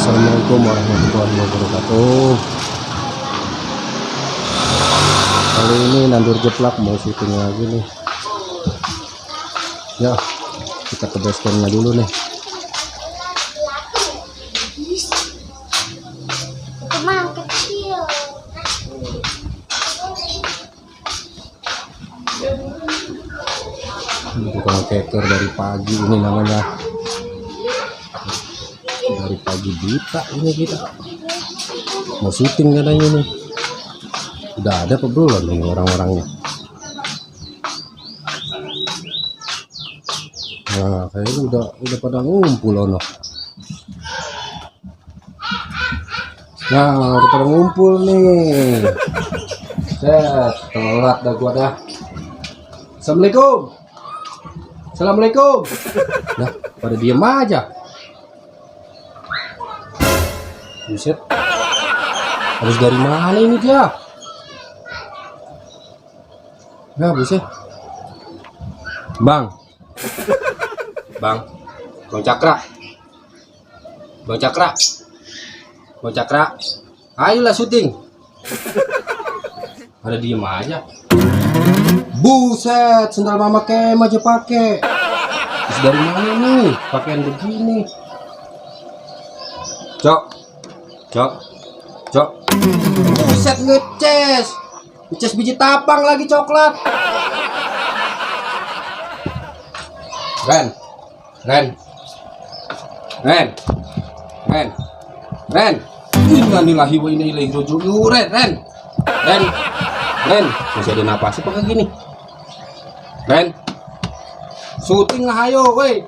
Assalamualaikum warahmatullahi wabarakatuh. Kali ini nandur jeplak mau syuting lagi nih. Ya, kita ke base campnya dulu nih. Teman kecil. Tukang keker dari pagi ini namanya. Dari pagi buta ini kita mau syuting katanya nih. Udah ada apa belum nih orang-orangnya? Nah, kayaknya udah pada ngumpul loh. Nah, udah pada ngumpul nih. Set, telat dah gua dah. Assalamualaikum. Assalamualaikum. Nah, pada diem aja. Buset. Habis dari mana ini dia? Nah, buset. Bang. Bang Cakra. Bang Cakra. Bang Cakra. Ayolah syuting. Ada diem aja. Buset, sendal mama kem aja pakai. Terus dari mana nih pakaian begini? Cok. Buset, ngeces biji tapang lagi coklat. Ren. Innalillahi wa inna ilaihi raji'un. Ren. Masih ada napas apa kayak gini? Ren. Syuting ayo, woi.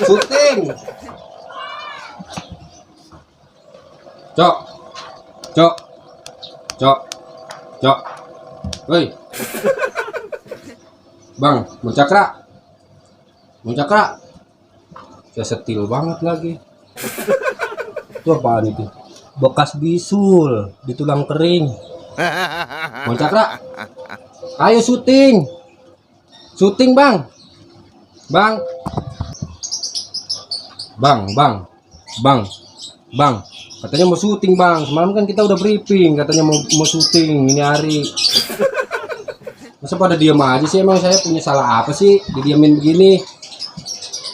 Syuting. Cok. Woi. Bang Cakra. Saya setil banget lagi. Itu apaan itu? Bekas bisul di tulang kering. Bang Cakra. Ayo syuting. Syuting, Bang. Bang. Katanya mau syuting, Bang. Semalam kan kita udah briefing, katanya mau syuting ini hari. Masa pada diem aja sih? Emang saya punya salah apa sih didiamin begini?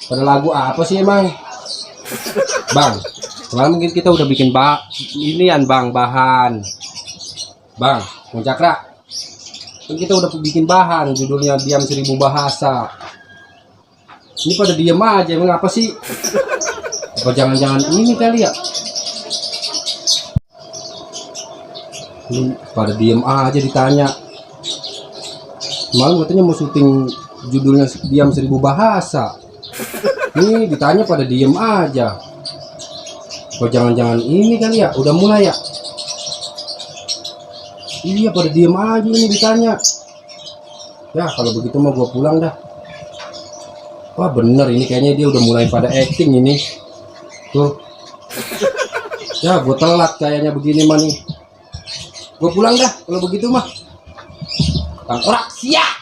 Pada lagu apa sih emang? Bang, semalam mungkin kita udah bikin inian, Bang, bahan. Bang Cakra. Kan kita udah bikin bahan, judulnya Diam 1000 Bahasa. Ini pada diem aja, emang apa sih? Apa jangan-jangan ini kali ya? Ini pada diem aja ditanya. Malu katanya mau syuting judulnya Diam 1000 Bahasa. Nih ditanya pada diem aja. Kok jangan-jangan ini kali ya? Udah mulai ya? Iya, pada diem aja ini ditanya. Ya kalau begitu mau gua pulang dah. Wah bener ini kayaknya dia udah mulai pada acting ini. Tuh. Ya gua telat kayaknya begini mah nih. Gue pulang dah kalau begitu mah. Tangkorak siap.